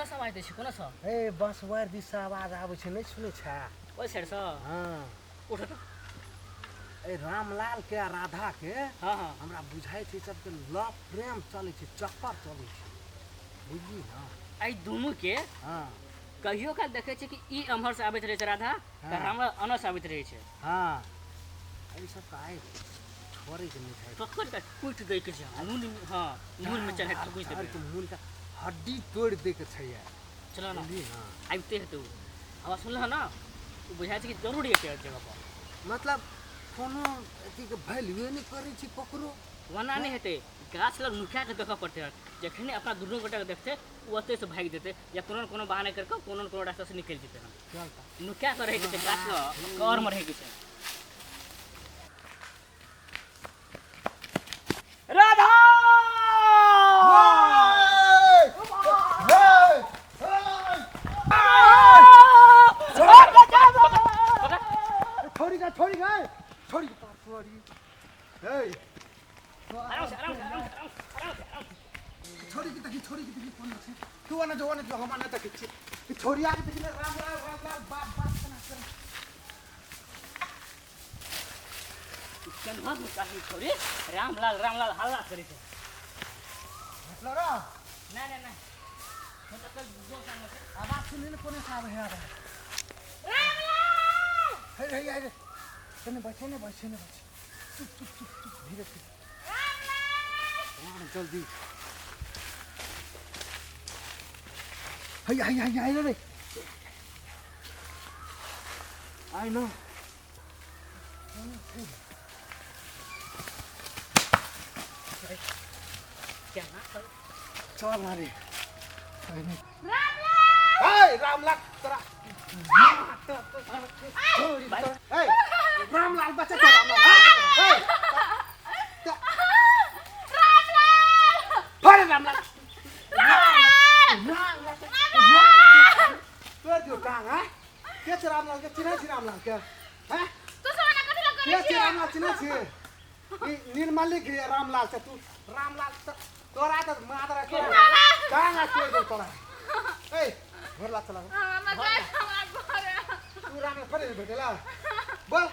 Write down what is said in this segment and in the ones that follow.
कोना से आवाज दै छै, कोना से? ए बसवारि दिस से आवाज आबै छै, नहि सुनै छै? ओहि साइड से? हँ। उठ तऽ। ए रामलाल के आ राधा के। हँ हँ। हमरा बुझाइ छै सबके लव प्रेम चलै छै, चक्कर चलै छै, बुझली ने? एहि दुनू के हँ। कहियो काल देखै छै कि ई एम्हर से आबैत रहै छै राधा, तऽ हँ। रामलाल एनऽ से आबैत रहै छै। हँ, एहि सबके आइ छोड़ैके नहि छै। पकड़ के कुटि दै के छै नून। हँ, नून में चढ़ा के कुटि देबै। के मूल के हड्डी तोड़ि दै के छै यार। चलो ना। बुझली? हँ। आबिते हेतै ओ। आवाज सुनलह ने? ओ बुझाइ छै कि जरूर एतै एहि जगह पर। मतलब कोनो अथीके वैल्यूए नहि करै छै ककरो। ओना नहि हेतै, गाछ लग नुका के देखऽ पड़तै। जखने अपना दुनू गोटाके देखतै, ओ ओतै से भागि जेतै या कोनो ने कोनो बहाना करि कऽ कोनो ने कोनो रास्ता से निकलि जेतै। हन चल तऽ। नुका कऽ रहैके छै, गाछ लग करमे रहैके छै। राधा! छोड़ी गा, छोड़ी गा, छोड़ी छोड़ी, हे। आराम से, आराम से, आराम से, आराम से, आराम से, आराम से। छोड़ी के देखी, छोड़ी के देखी, कोन छै? तू ओने जो, ओने जो, हम ओने देखै छी। ई छोड़िया के देखी ने, राम राम राम राम, बाप बाप केना करे। केम्हर नुकाही छोड़ी? रामलाल रामलाल हल्ला करै छै। भेटलो रे? नहि नहि नहि, हम तऽ कल दोस्त आनल छै। आवाज सुनी ने, कोने से आबै है आवाज? हे हे हे, तने बैठे ने, बैठे ने, बैठे। चुप चुप चुप चुप, धीरे धीरे, हाँ, जल्दी। हे हे हे हे रे, आइ न। केना कर? चल ना रे। हे रामलाल, तोरा ए रामलाल, बच्चा तो रामलाल। ए फरे रामलाल, तोड़ दियो टांग। हाँ, के छै रामलाल? के चिन्है छी रामलाल के? हैं, तू सब एना कथी लए के करै छै छियै? रामलाल चिन्है छी? ई निर्मली के रामलाल छै। तू रामलाल तोरा तऽ मादरा तोरा टांग आ तोड़ दे तोरा। ए घर ला चला। हमरा जाय, हमरा घरे। तू रामलाल फरे भेटेला? बोल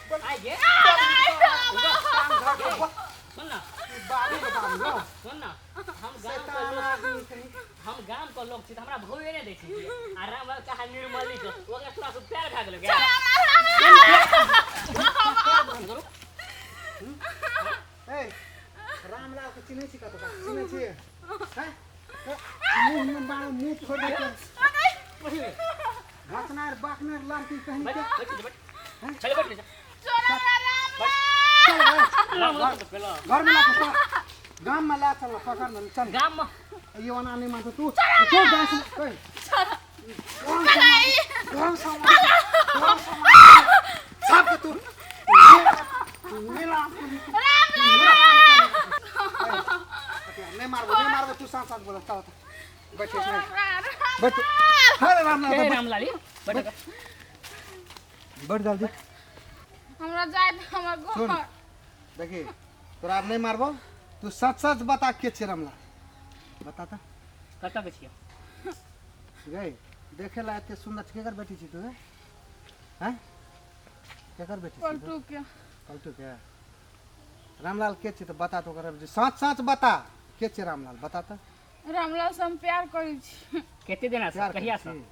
बोल। आइ गे। टांग धर के बोल। सुन ना। ई बाबू के बाबू हो। सुन ना, हम गाम के शैतान लोग आदमी कहीं। हम गाम के लोग छी तऽ हमरा भौए नहि दै छै आ रामलाल कहा निर्मली के ओकरा तोरा से प्यार भए गेलो? ए रामलाल के चिन्है छी? कतौ चिन्है छी? हैं, मुँह में मारो, मुँह फोड़ दे के घसनार बाकनार लड़की कहीं के। चल बैठ जा। चल हमरा रामलाल। चल भाई। रामलाल के पेला। घर में ला के पकड़, गाम में ला चल, पकड़ न, चल। गाम में। ये ओना नहीं मानतो तू, तू गाँव से कहीं गाँव से गाँव से गाँव से सब के तू मिला। नहीं मारबो, नहीं मारबो, तू साथ साथ बोला। चल बैठ इसमें, बैठ। अरे रामलाल। हे बैठ। रामलाली, बैठ। बैठ जल्दी। हमरा जाय दे हमर सुन। घर। देखी, तोरा आब नहीं मारबो, तू सच सच बता, के छै रामलाल? बता तऽ। कतऽ के छियै? गई देखे ला एते सुंदर छै, केकर बेटी छी तू? हैं, केकर बेटी छी तू? पलटू के। पलटू के। रामलाल के छै तऽ बता तो ओकर, सच सच बता, के छै रामलाल? बता तऽ। रामलाल से हम प्यार करै छी। कते दिना से? प्यार करै कहिया से? छी?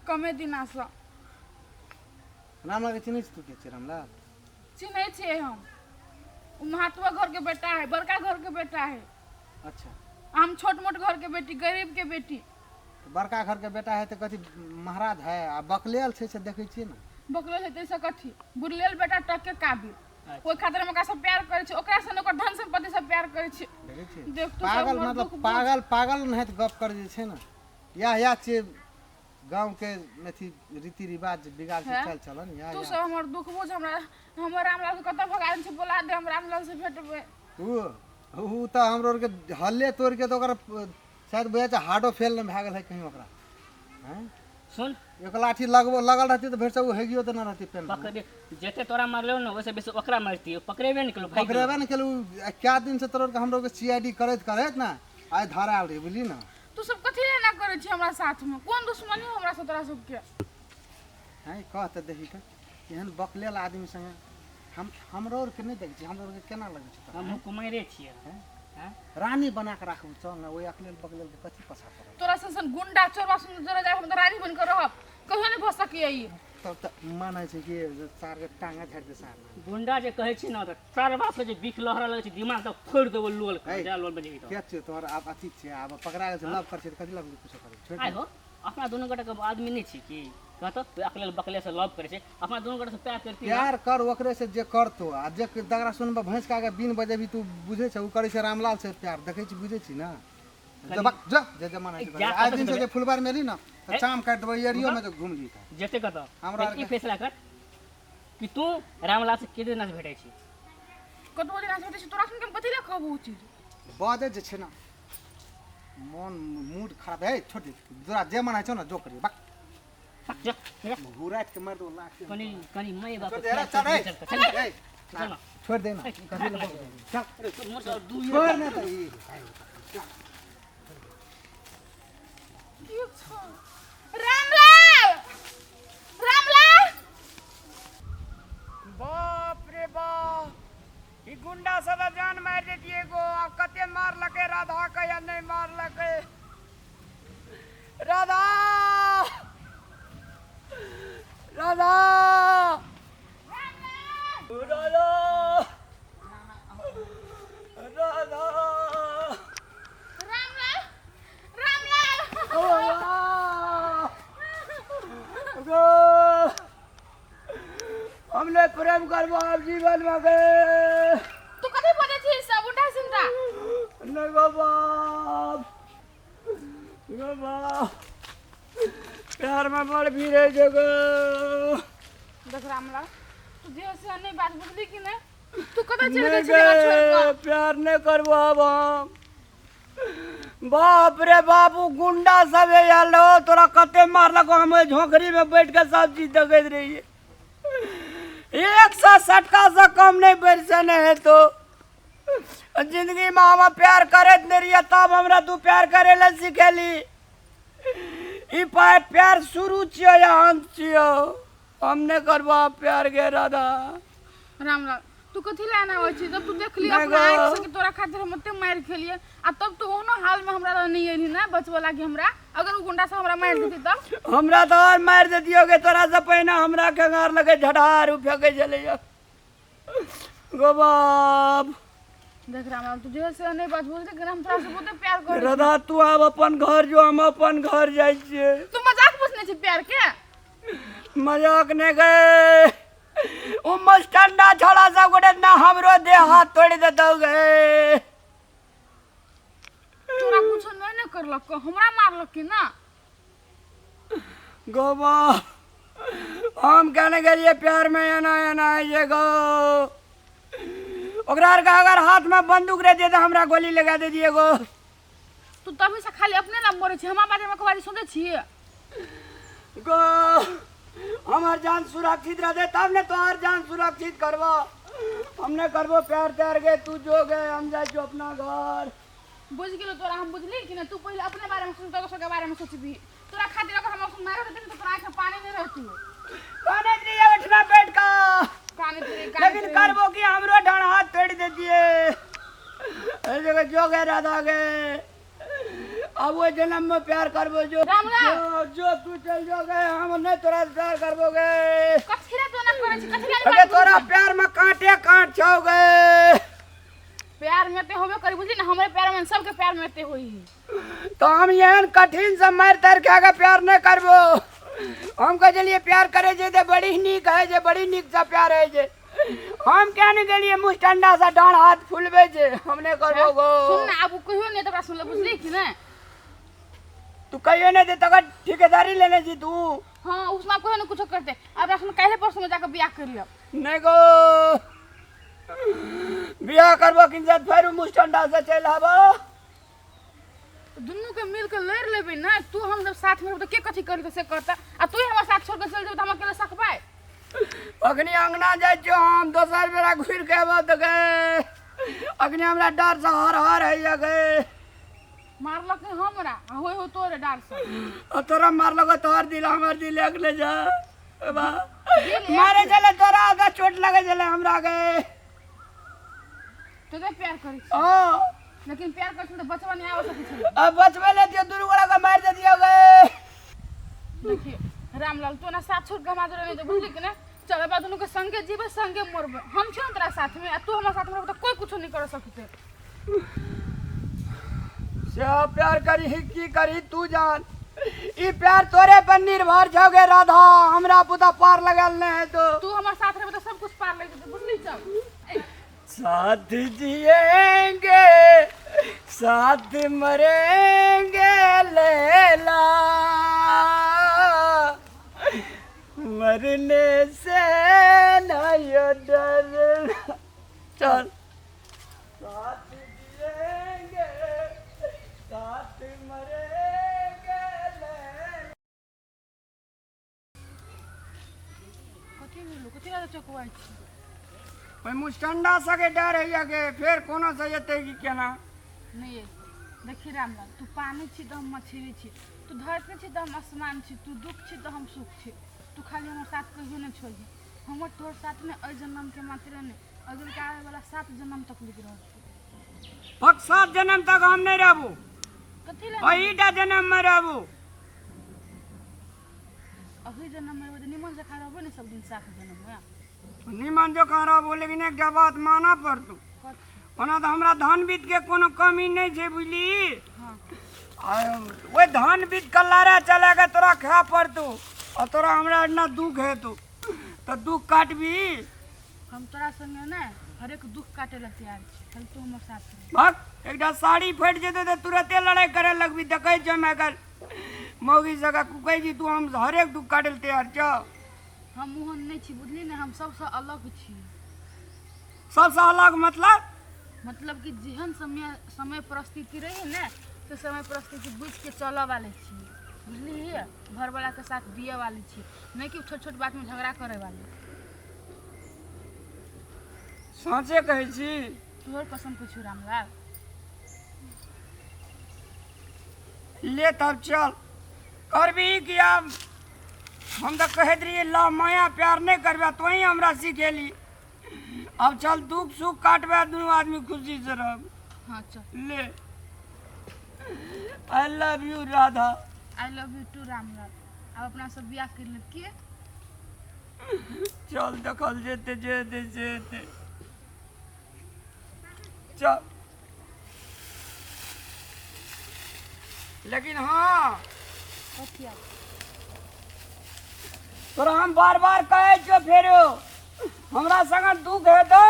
कमे दिना से। रामलाल के चिन्है छी तू? के छै रामलाल? चिन्है छियै हम। ओ महात्मा घर के बेटा है, बड़का घर के बेटा है। अच्छा। हम छोट मोट घर के बेटी, गरीब के बेटी। तऽ बड़का घर के बेटा है तऽ कथी महाराज है? आ बकलेल छै से देखै छियै ने। बकलो है तैसे कथी? बुरलेल बेटा टक के काबिल। ओहि खातिर हम ओकरा से प्यार करै छी, ओकरा से ओकर धन संपत्ति से प्यार करै छी। देखै छियै? देख तू सब पागल हमर मतलब दुख बुझ। पागल पागल नहि तऽ गप कर जे छै ने, इएह इएह छियै गाँवके अथी रीति रिवाज बिगाड़ छै। हैं? चाल चलन इएह तू इएह। सब हमर दुख बुझ। हमरा हमर रामलाल के कतऽ भगा छै? बोला दे, हम रामलाल से भेटबै। उ उ तऽ हमरो आरके हल्ले तोड़ि के तऽ ओकर शायद बुझाइ छै हार्डो फेल नहि भए गेल है कहीं ओकरा। हैं? सुन। एक लाठी लगबो लगल रहती तऽ भरि से ओ हेगियो तऽ नहि रहती पेन। पकड़े जते तोरा मारलो ने, ओहिसे बेसी ओकरा मारती। पकड़ेबे नहि केलौ, भागि गेलौ। पकड़ेबे ने केलू। कए दिन से तोरा हमरो के सीआईडी करैत करैत ने आइ धरायल रही बुझली ने। तू सब कथी ले एना करै छी हमरा साथ में? कोन दुश्मनी हो हमरा से तोरा सबके? हैं, कह तऽ दही तऽ एहन बकलेल आदमी संगे हम हमरो आरके नहि देखै छी, हमरो आरके केना लगै छै तोरा? हमहूँ कुमारे छियै। हैं? हैं? रानी बना कऽ राखबू चल ने, ओहि अकलेल बकलेल के कथी पछा पड़ल? तोरा सन सन गुंडा चोरबा सुन तोरा जाय हम तऽ रानी बनि कऽ रहब कहियो नहि भऽ सकैए ई। तब तऽ मानै छै कि जे सारके टांगे झाड़ि दे सार। गुंडा जे कहै छी ने तऽ चारबा से जे बिख लहरऽ लगै छै दिमाग तऽ फोड़ि देबो लोल के, है। जा लोल बजेबही तऽ। के छियै तोहर? आब अथी छियै, आब पकड़ा गेल छै, लव करै छै तऽ कथी लग कुछो करै छोड़ि आइ दे। हो, अपना दुनू गोटे के आदमी नहि छी की? कहतौ ओहि अकलेल बकले से लव करै छै, अपना दुनू गोटे से प्यार करती। प्यार कर ओकरे से जे करतो आ जे दगरा सुनबऽ भैंस के आगे बीन बजेबी तू, बुझै छै? ओ करै छै रामलाल से प्यार, देखै छी, बुझै छी ने? जब जा जे जमाना छै। जा। आइ कतऽ दिन से जेबै? जे फुलबार में एली ने तऽ ए? चाम काटि देबै, एरियो में जे घुमली तऽ जेते कतऽ हमरा ई फैसला कर कि तू रामलाल से के दिना से भेटै छी। कतबो दिना से भेटै छै, तोरा सुनके हम कथी लए कहबो ओ चीज? बजै जे छै ने मन मूड खराब है। छोड़ दे, तोरा जे मन होइ छौ ने जो करियो, बक। जा, जा। घुराइत के मारि देबो लाठी। कनी कनी माय बाप छोड़ दे रे, चल रे। चल चल। ए, चल ना। छोड़ दे ना, कथी लए बजै? चल। अरे मोर से दू छोड़ ने तऽ ई की छौ? रामलाल, रामलाल! बाप रे बाप, ई गुंडा सब तऽ जान मारि देतियै गो। आब कते मारलकै राधा के या नहि मारलकै? राधा, राधा, राधा, राधा! रामलाल, रामलाल! ओ गो, हमने प्रेम करबो आब जीवन में गे। तू कथी बजै छी सब उल्टा सुनता? नहीं गो बाप, गो बाप, प्यार में बड़ भीड़ है जे गो। देख रामलाल, तू जे से नहीं बात, बुझली कि नहीं? तू कतऽ चलि नहीं गेल छली हमरा छोड़ि गे कऽ? प्यार नहीं करबो अब हम। बाप रे बाप, उ गुंडा सब आयल रहो, तोरा कते मारलको? हम ओहि झोंकड़ी में बैठ के सब चीज देखैत रहियै, 100 सटका से कम नहीं बरसने है। तो जिंदगी में हम प्यार करैत नहीं रहियै, तब हमरा तू प्यार करे ला सिखेली। ई पाय प्यार शुरू छियो या अंत छियो? हम नहीं करबो आब प्यार गे राधा। रामलाल, तू कथी लए एना होइ छी? जब तू देखली नहि अपना गो। आँखि से कि तोरा खातिर हम ओते मारि खेलियै आ तब तू ओहनो हाल में हमरा लग नहि एलही ने बचबऽ लागी हमरा, अगर ओ गुंडा सब हमरा मारि देती तब? हमरा तऽ और मारि देतियो गे, तोरा से पहिने हमरा खेंगार लगे झटार फेंकै छलैया गो बाप। देख रामलाल, तू जे से नहीं बात बोलते कि हम तोरा से बहुते प्यार करै छी। राधा, तू आब अपन घर जो, हम अपन घर जाइ छियै। तू मजाक बुझने छी प्यार के? मजाक नहि गे, ओ मस्टंडा छोड़ा सब गोटे ना हमरो देह हाथ तोड़ि देतौ गे। तोरा कुछो नहीं ने करलक, हमरा मारलक कि ना? गो बाप, हम कहने गेलियै प्यार में एना एना होइ छै गो। ओकरा आरके अगर हाथ में बंदूक रहतियै तऽ हमरा गोली लगा देतियै गो। तू तभी से खाली अपने ला मरे छी, हमरा बारे में एको बारी सोचै छी? गो, हमर जान सुरक्षित रहते तब ने तोहर जान सुरक्षित करबो। हम नहीं करबो प्यार त्यार गे, तू जो गे, हम जाइ छियो अपना घर। बुझ गेलो तोरा हम, बुझली कि ना? तू पहिले अपने बारे में सोच, दोसर के बारे में सोचबी। तोरा खातिर अगर हम मारो देते तो तोरा आँख में पानी नहीं रहती। कानैत रहियै ओहिठिना बैठ कऽ। कानैत रही, कानैत लेकिन रही। करबो कि, हमरो डाँड़ हाथ तोड़ि देतियै। एहि जगह जो गे राधा गे, अब ओहि जन्म में प्यार करबो जो। रामलाल! जो, जो तू चल जो गे, हम नहीं तोरा से प्यार करबो गे। कथी रे तू एना करै छी? कथी रे? अगे तोरा प्यार में कांटे कांट छौ गे। प्यार में ते होबे करी, बुझली ना? हमरे प्यार में, सबके प्यार में ते होई। तो हम एहन कठिन से मारि तारि के आगे प्यार नहीं करबो। हम कह छलियै प्यार करे छै तऽ बड़ी नीक है जे, बड़ी नीक से प्यार है जे। हम क्या नहीं गेलियै मुस्टंडा से डाँड़ हाथ फुलबै छै। हम नहीं करबो गो। सुन ना, आब कहियो नहीं तकरा सुनले, बुझली कि नहीं? तू कहियो नहीं दे तकर ठेकेदारी लेने छी तू। हाँ, उसना कहियो नहीं कुछो करते। अब सुन, काल्हि परसों में जाकर बियाह कर लियो। नहीं गो, बियाह करबो किन से फेर मुस्टंडा से चलि आबो। दुनू के मिल के लड़ लेबै ना, तू हम जब साथ में रहब तऽ के कथी करी से करता, आ तू ही हमरा साथ छोड़ के चल जेबै तऽ हम अकेले सकबै? अखनी अंगना जाइ छियौ हम, दोसर बेरा घुरि के अयबौ तऽ गे अखनी हमरा डर से हर हर होइया गे। मारलक हमरा आ होय हो तोरे डार से। आ तोरा मारलक तोहर दिल हमर दिल अगले जा बा मारे चले तोरा आधा चोट लगे चले हमरा के। तो प्यार करी छी। ओ लेकिन प्यार कर तो बचवा नहीं आवे सकै छलै। अब बचवे ले दियो दुनू गोड़ा के मार दे दियो गे। देखिए रामलाल तो ना साथ छोड़ के हम आज नहीं तो बुझली कि ना चल बा दुनू के संगे जीवे संगे मरबे हम छियो तोरा साथ में आ तू हमरा साथ में रहबे तो कोई कुछो नहीं कर सकते। से प्यार करी की करी तू जान ई प्यार तोरे पर निर्भर छौ गे राधा हमरा पुता पार लगल नहीं है तो तू हमारे साथ रहबे तो सब कुछ पार लग जेतै बुझली। चल साथ जिएंगे साथ मरेंगे लैला मरने से नहीं डरना। चल साथ जिएंगे साथ मरेंगे लैला। कथी भेलो कथी लए चौकवाइ छी? ओहि मुस्टंडा सबके डर होइया के फेर कोनो से जेतै कि केना नहीं देखी रामलाल तू पानी छी तो हम मछली छी तू धरती छी तो हम आसमान छी तू दुख छी तो हम सुख छी तू खाली हमर साथ कहियो नहीं छोड़िहे। हमर तोहर साथ में एहि जन्म के मात्र नहीं अगिलका आवे वाला 7 जन्म तक लिख रहल छी। पक 7 जन्म तक हम नहीं रहबू कथी लए अहीटा जन्म में रहबू। अही जन्म में रहबे तऽ निमन जकाँ रहबे ने सब दिन 7 जन्म में। निमन जकाँ रहबू लेकिन एकटा बात मानऽ पड़तौ। कथी? ओना तऽ हमरा धन बीत के कोनो कमी नहीं छै बुझली। हाँ। ओहि धन बीत के लारा चला के तोरा खाय पड़तौ आ तोरा हमरा एना दुख हेतौ तऽ दुख काटबी। हम तोरा संगे ने हरेक दुख काटे ला तैयार छी खाली तू हमर साथ रह। भक एकटा साड़ी फाटि जेतै तऽ तुरते लड़ाइ करे लगबी। देखै छियै हम आइकाल्हि मौगी सबके कहै छी तू हम हरेक दुख काटे ला तैयार छौ। हम ओहन नहीं छी बुझली ने हम सबसँ अलग छी। सबसँ अलग मतलब? मतलब कि जेहन समय समय परिस्थिति रही ने तो समय परिस्थिति बुझि के चलऽ वाले छी बुझलियै घरवाला के साथ दिए वाले छी नहीं कि छोट छोट बात में झगड़ा करे वाले। साँचे कहै छी? तोहर कसम पूछू रामलाल। ले तब चल करबी कि आब हम तऽ कहैत रहियै ला माया प्यार नहीं करबे तोही हमरा सिखेली अब चल दुख सुख काटबे दुनू आदमी खुशी से रहब। हाँ चल ले I love you Radha. I love you too Ramlal. अब अपना सब बियाह कर लेब के चल देखल जेते जे हेतै से हेतै। चल लेकिन हाँ तोरा हम बार बार कहै छियौ फेरो हमरा संग दुख हेतै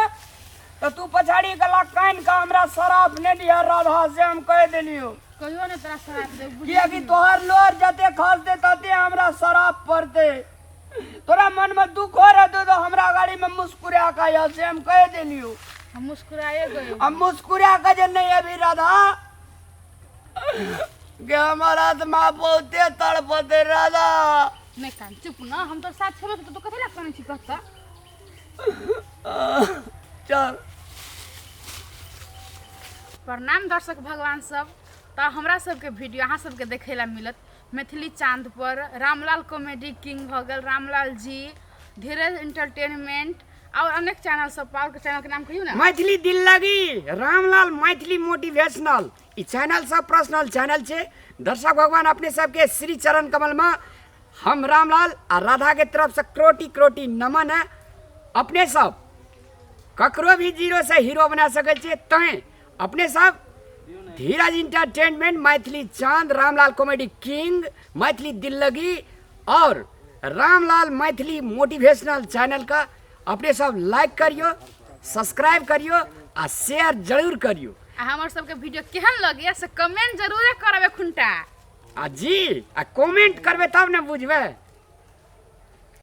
तऽ तू पछाड़ी गला कानि कऽ हमरा शराब नहि दिहऽ राधा से हम कहि देलियौ। कहियो नहि तोरा शराब देब कियाकि तोहर लोर जते खसतै तते हमरा शराब पड़तै। तोरा मन में दुख हो रहतौ तऽ हमरा गाड़ी में मुस्कुरा कऽ आइह से हम कहि देलियौ। हम मुस्कुराए गए। हम मुस्कुरा कऽ जे नहि अभी राधा के हमर आत्मा बहुते तड़पतै राधा। नहीं कान चुप ना हम तो साथ छेबे तो कथी ला कानै छी कहता। चल प्रणाम दर्शक भगवान सब। तो हमरा सबके वीडियो अहाँ सबके देखे ला मिलत मैथिली चांद पर रामलाल कॉमेडी किंग भऽ गेल रामलाल जी धीरज एंटरटेनमेंट और अनेक चैनल सब पर। और चैनल के नाम कहियौ ना। मैथिली दिल लगी रामलाल मैथिली मोटिवेशनल ई चैनल सब पर्सनल चैनल छै। दर्शक भगवान अपने सबके श्री चरण कमल में हम रामलाल आ राधा के तरफ से क्रोटी क्रोटी नमन है। अपने सब ककरो भी जीरो से हीरो बना सकै छियै तैं अपने सब धीरज इंटरटेनमेंट मैथिली चांद रामलाल कॉमेडी किंग मैथिली दिल लगी और रामलाल मैथिली मोटिवेशनल चैनल का अपने सब लाइक करियो सब्सक्राइब करियो आ शेयर जरूर करियो। आ हमर सबके वीडियो केहन लगैया से कमेंट जरूर करबे खुंटा। आ जी आ कमेंट करबे तब ने बुझबे।